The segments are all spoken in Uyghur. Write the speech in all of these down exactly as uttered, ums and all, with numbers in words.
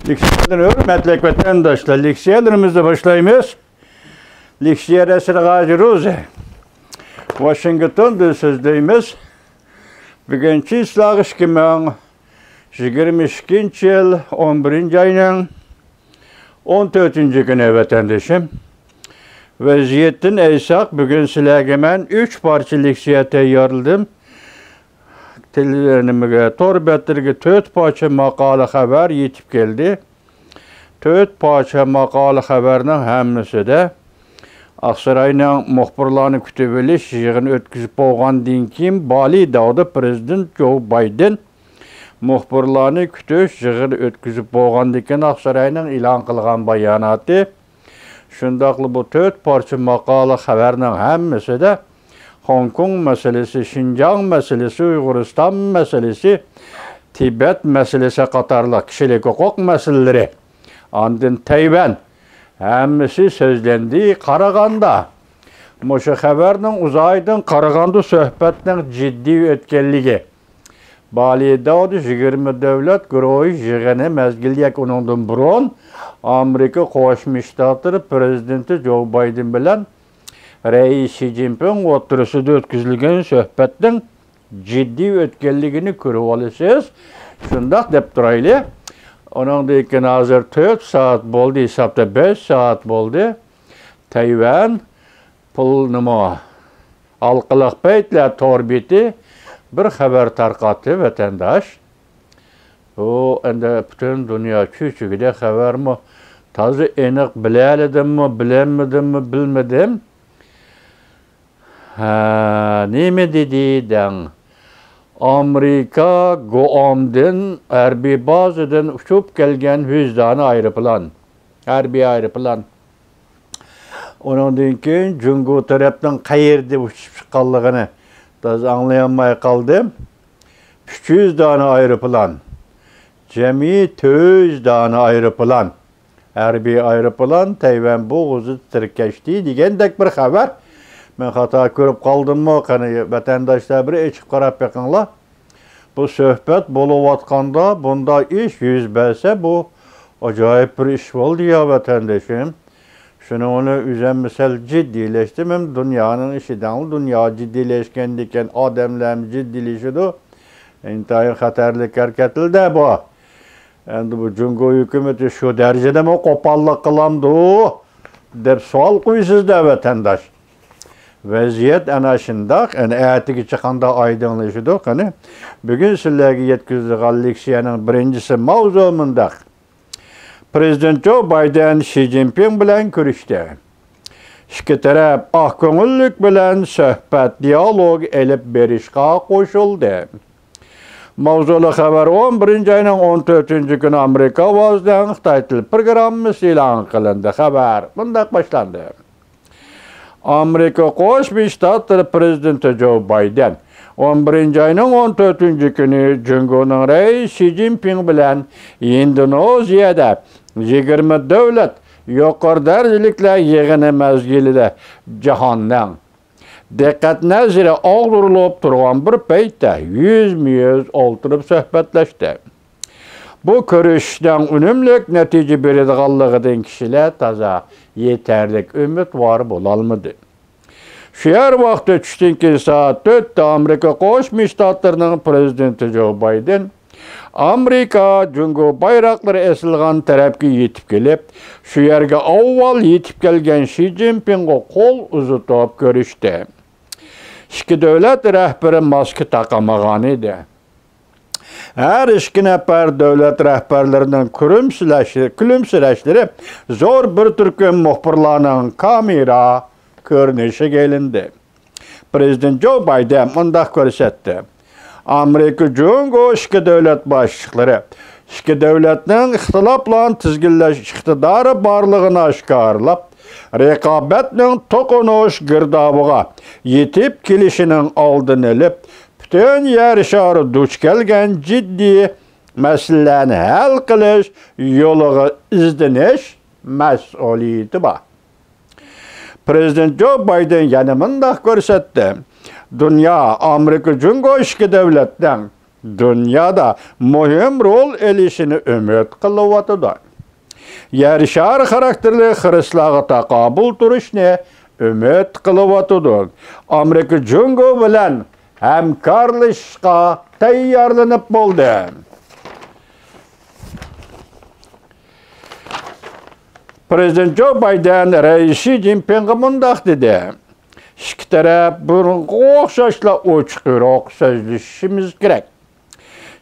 لېكسىيەدىن ھۆرمەتلىك ۋەتەنداشلار، لېكسىيەلىرىمىزنى باشلايمىز. لېكسىيە نەسرى غازى روزى. ۋاشىنگتوندىن سۆزلەيمىز. بۈگۈن چىسلاغ ئىككى مىڭ يىگىرمە ئىككىنچى يىل، ئون بىرىنچى ئاينىڭ ئون تۆتىنچى كۈنى، ۋەتەندىشىم. ۋەزىيەتتىن ئەيساق، بۈگۈن سىلەرگە مەن ئۈچ پارچە لېكسىيە تەييارلىدىم. تېلېۋىزىيە، نېمىگە، تور بەتلىرىگە تۆت پارچە ماقالە خەۋەر يېتىپ كەلدى. تۆت پارچە ماقالە خەۋەرنىڭ ھەممىسىدە ئاقساراينىڭ مۇخبىرلارنى كۈتۈۋېلىش يىغىنى ئۆتكۈزۈپ بولغاندىن كېيىن، بالى داۋدا پىرېزىدېنت جو بايدېن مۇخبىرلارنى كۈتۈش يىغىنى ئۆتكۈزۈپ بولغاندىن كېيىن، ئاقساراينىڭ ئېلان قىلغان باياناتى، شۇنداقلا بۇ تۆت پارچە ماقالە خەۋەرنىڭ ھەممىسىدە خوڭكوڭ مەسىلىسى، شىنجاڭ مەسىلىسى، ئۇيغۇرىستان مەسىلىسى، تىبەت مەسىلىسى قاتارلىق كىشىلىك ھوقۇق مەسىلىلىرى، ئاندىن تەيۋەن، ھەممىسى سۆزلەندى. قارىغاندا، مۇشۇ خەۋەرنىڭ ئۇزايدىن قارىغاندا سۆھبەتنىڭ جىددىي ئۆتكەنلىكى، بالى داۋدا يىگىرمە دۆلەت گۇرۇھى يىغىنى مەزگىلى ياكى ئۇنىڭدىن بۇرۇن ئامېرىكا قوشما شتاتلىرى پىرېزىدېنتى جو بايدېن بىلەن رەئىس شى جىنپىڭ ئوتتۇرىسىدا ئۆتكۈزۈلگەن سۆھبەتنىڭ جىددىي ئۆتكەنلىكىنى كۆرۈۋالىسىز. شۇنداق دەپ تۇرايلى. ئۇنىڭدىن كېيىن ھازىر تۆت سائەت بولدى، ھېسابتا بەش سائەت بولدى. تەيۋەن پۇل نېمە، ھالقىلىق پەيتلەر تور بېتى بىر خەۋەر تارقاتتى، ۋەتەنداش. بۇ ئەمدى پۈتۈن دۇنيا چۆچۈگىدەك خەۋەرمۇ؟ تازا ئېنىق بىلەلىدىممۇ، بىلەلمىدىممۇ، بىلمىدىم. ھە، نېمە دېدى دەڭ؟ ئامېرىكا گۇئامدىن، ھەربىي بازىدىن ئۇچۇپ كەلگەن يۈز دانە ئايروپىلان، ھەربىي ئايروپىلان. ئۇنىڭدىن كېيىن جۇڭگو تەرەپنىڭ قەيەردە ئۇچۇپ چىققانلىقىنى تازا ئاڭلىيالماي قالدىم. ئۈچ يۈز دانە ئايروپىلان، جەمئىي تۆت يۈز دانە ئايروپىلان، ھەربىي ئايروپىلان تەيۋەن بوغۇزىدا تىركەشتى دېگەندەك بىر خەۋەر. مەن خاتا كۆرۈپ قالدىممۇ؟ قېنى، ۋەتەنداشلار، بىر ئېچىپ قاراپ بېقىڭلار. بۇ سۆھبەت بولۇۋاتقاندا بۇنداق ئىش يۈز بەرسە، بۇ ئاجايىپ بىر ئىش بولدى يا، ۋەتەندىشىم. شۇنىڭ بىلەن ئۆزۈممۇ سەل جىددىيلەشتىم. ھەم دۇنيانىڭ ئىشى دەڭلا، دۇنيا جىددىيلەشكەندىكىن ئادەملەرمۇ جىددىيلىشىدۇ. ئىنتايىن خەتەرلىك ھەرىكەتلەر بۇ. ئەمدى بۇ جۇڭگو ھۆكۈمىتى شۇ دەرىجىدىمۇ قوپاللىق قىلامدۇ دەپ سوئال قويىسىز-دە، ۋەتەنداش. ۋەزىيەت ئەنە شۇنداق، ئەنە ئەتىگىچە قانداق ئايدىڭلىشىدۇ، قېنى. بۈگۈن سىلەرگە يەتكۈزىدىغان لېكسىيەنىڭ بىرىنچىسى ماۋزۇ مۇنداق. پىرېزىدېنت جو بايدېن شى جىنپىڭ بىلەن كۆرۈشتى. ئىككى تەرەپ ئاق كۆڭۈللۈك بىلەن سۆھبەت، دىئالوگ ئېلىپ بېرىشقا قوشۇلدى. ماۋزۇلۇق خەۋەر. ئون بىرىنچى ئاينىڭ ئون تۆتىنچى كۈنى ئامېرىكا ئاۋازىنىڭ خىتاي تىل پروگراممىسى ئېلان قىلىندى. خەۋەر مۇنداق باشلاندى. ئامېرىكا قوشما شتاتلىرى پىرېزىدېنتى جو بايدېن ئون بىرىنچى ئاينىڭ ئون تۆتىنچى كۈنى جۇڭگونىڭ رەئىسى شى جىنپىڭ بىلەن ئىندونېزىيەدە يىگىرمە دۆلەت يۇقىرى دەرىجىلىكلەر يىغىنى مەزگىلىدە جاھاننىڭ دىققەت نەزىرى ئاغدۇرۇلۇپ تۇرغان بىر پەيتتە يۈزمۇ يۈز ئولتۇرۇپ سۆھبەتلەشتى. بۇ كۆرۈشۈشنىڭ ئۈنۈملۈك نەتىجە بېرىدىغانلىقىدىن كىشىلەر تازا يېتەرلىك ئۈمىدۋار بولالمىدى. شۇ يەر ۋاقتى چۈشتىن كېيىن سائەت تۆتتە ئامېرىكا قوشما شتاتلىرىنىڭ پىرېزىدېنتى جو بايدېن ئامېرىكا جۇڭگو بايراقلىرى ئېسىلغان تەرەپكە يېتىپ كېلىپ، شۇ يەرگە ئاۋۋال يېتىپ كەلگەن شى جىنپىڭغا قول ئۇزىتىپ كۆرۈشتى. ئىككى دۆلەت رەھبىرى ماسكا تاقىمىغان ئىدى. ھەر ئىككى نەپەر دۆلەت رەھبەرلىرىنىڭ كۈلۈمسىرەش-، كۈلۈمسىرەشلىرى زور بىر تۈركۈم مۇخبىرلارنىڭ كامېرا كۆرۈنۈشىگە ئېلىندى. پىرېزىدېنت جو بايدېن مۇنداق كۆرسەتتى. ئامېرىكا جۇڭگو ئىككى دۆلەت باشلىقلىرى ئىككى دۆلەتنىڭ ئىختىلاپلارنى تىزگىنلەش ئىقتىدارى بارلىقىنى ئاشكارىلاپ، رىقابەتنىڭ توقۇنۇش گىردابىغا يېتىپ كېلىشىنىڭ ئالدىنى ئېلىپ، پۈتۈن يەر شارى دۇچ كەلگەن جىددىي مەسىلىلەرنى ھەل قىلىش يولىغا ئىزدىنىش مەسئۇلىيىتى بار. پىرېزىدېنت جو بايدېن يەنە مۇنداق كۆرسەتتى: دۇنيا ئامېرىكا جۇڭگو ئىككى دۆلەتنىڭ دۇنيادا مۇھىم رول ئېلىشىنى ئۈمىد قىلىۋاتىدۇ. يەر شارى خاراكتېرلىك خىرىسلارغا تاقابىل تۇرۇشنى ئۈمىد قىلىۋاتىدۇ. ئامېرىكا جۇڭگو بىلەن ھەمكارلىشىشقا تەييارلىنىپ بولدى. پىرېزىدېنت جو بايدېن رەئىس شى جىنپىڭغا مۇنداق دېدى: ئىككى تەرەپ بۇرۇنقىغا ئوخشاشلا ئوچۇق-يورۇق سۆزلىشىشىمىز كېرەك.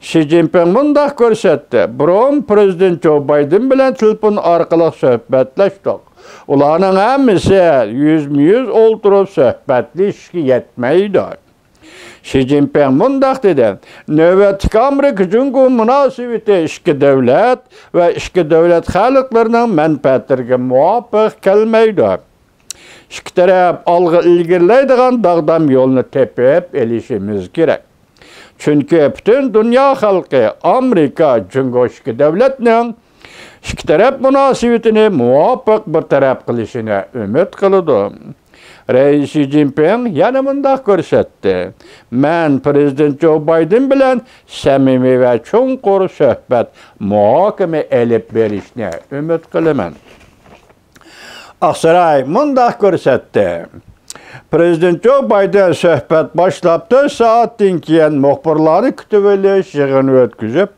شى جىنپىڭ مۇنداق كۆرسەتتى: بۇرۇن پىرېزىدېنت جو بايدېن بىلەن تېلېفون ئارقىلىق سۆھبەتلەشتۇق. ئۇلارنىڭ ھەممىسى يۈزمۇ يۈز ئولتۇرۇپ سۆھبەتلىشىشكە يەتمەيدۇ. شى جىنپىڭ مۇنداق دېدى: نۆۋەتتىكى ئامېرىكا جۇڭگو مۇناسىۋىتى ئىككى دۆلەت ۋە ئىككى دۆلەت خەلقلىرىنىڭ مەنپەئەتلىرىگە مۇۋاپىق كەلمەيدۇ. ئىككى تەرەپ ئالغا ئىلگىرىلەيدىغان داغدام يولنى تېپىپ ئېلىشىمىز كېرەك. چۈنكى پۈتۈن دۇنيا خەلقى ئامېرىكا، جۇڭگو ئىككى دۆلەتنىڭ ئىككى تەرەپ مۇناسىۋىتىنى مۇۋاپىق بىر تەرەپ قىلىشىنى ئۈمىد قىلىدۇ. رەئىس شى جىنپىڭ يەنە مۇنداق كۆرسەتتى: مەن پىرېزىدېنت جو بايدېن بىلەن سەمىمىي ۋە چوڭقۇر سۆھبەت، مۇھاكىمە ئېلىپ بېرىشنى ئۈمىد قىلىمەن. ئاقساراي مۇنداق كۆرسەتتى: پىرېزىدېنت جو بايدېن سۆھبەت باشلاپ تۆت سائەتتىن كېيىن مۇخبىرلارنى كۈتۈۋېلىش يىغىنى ئۆتكۈزۈپ،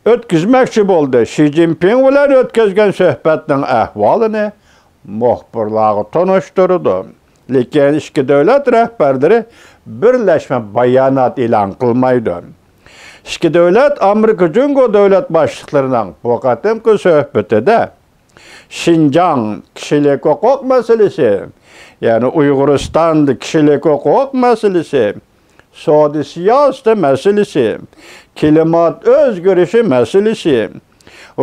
ئۆتكۈزمەكچى بولدى. شى جىنپىڭ بىلەن ئۆتكۈزگەن سۆھبەتنىڭ ئەھۋالىنى مۇخبىرلارغا تونۇشتۇرىدۇ. لېكىن ئىككى دۆلەت رەھبەرلىرى بىرلەشمە بايانات ئېلان قىلمايدۇ. ئىككى دۆلەت ئامېرىكا جۇڭگو دۆلەت باشلىقلىرىنىڭ بۇ قېتىمقى سۆھبىتىدە شىنجاڭ كىشىلىك ھوقۇق مەسىلىسى، يەنى ئۇيغۇرىستاندا كىشىلىك ھوقۇق مەسىلىسى، سودا سىياسىتى مەسىلىسى، كىلىمات ئۆزگىرىشى مەسىلىسى،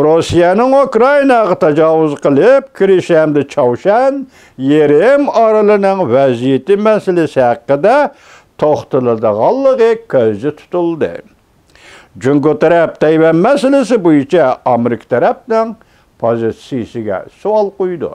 روسىيەنىڭ ئۇكرائىناغا تاجاۋۇز قىلىپ كىرىشى ھەمدە چاۋشيەن يېرىم ئارىلىنىڭ ۋەزىيىتى مەسىلىسى ھەققىدە توختىلىدىغانلىقى كۆزدە تۇتۇلدى. جۇڭگو تەرەپ تەيۋەن مەسىلىسى بويىچە ئامېرىكا تەرەپنىڭ پوزىتسىيىسىگە سوئال قويىدۇ.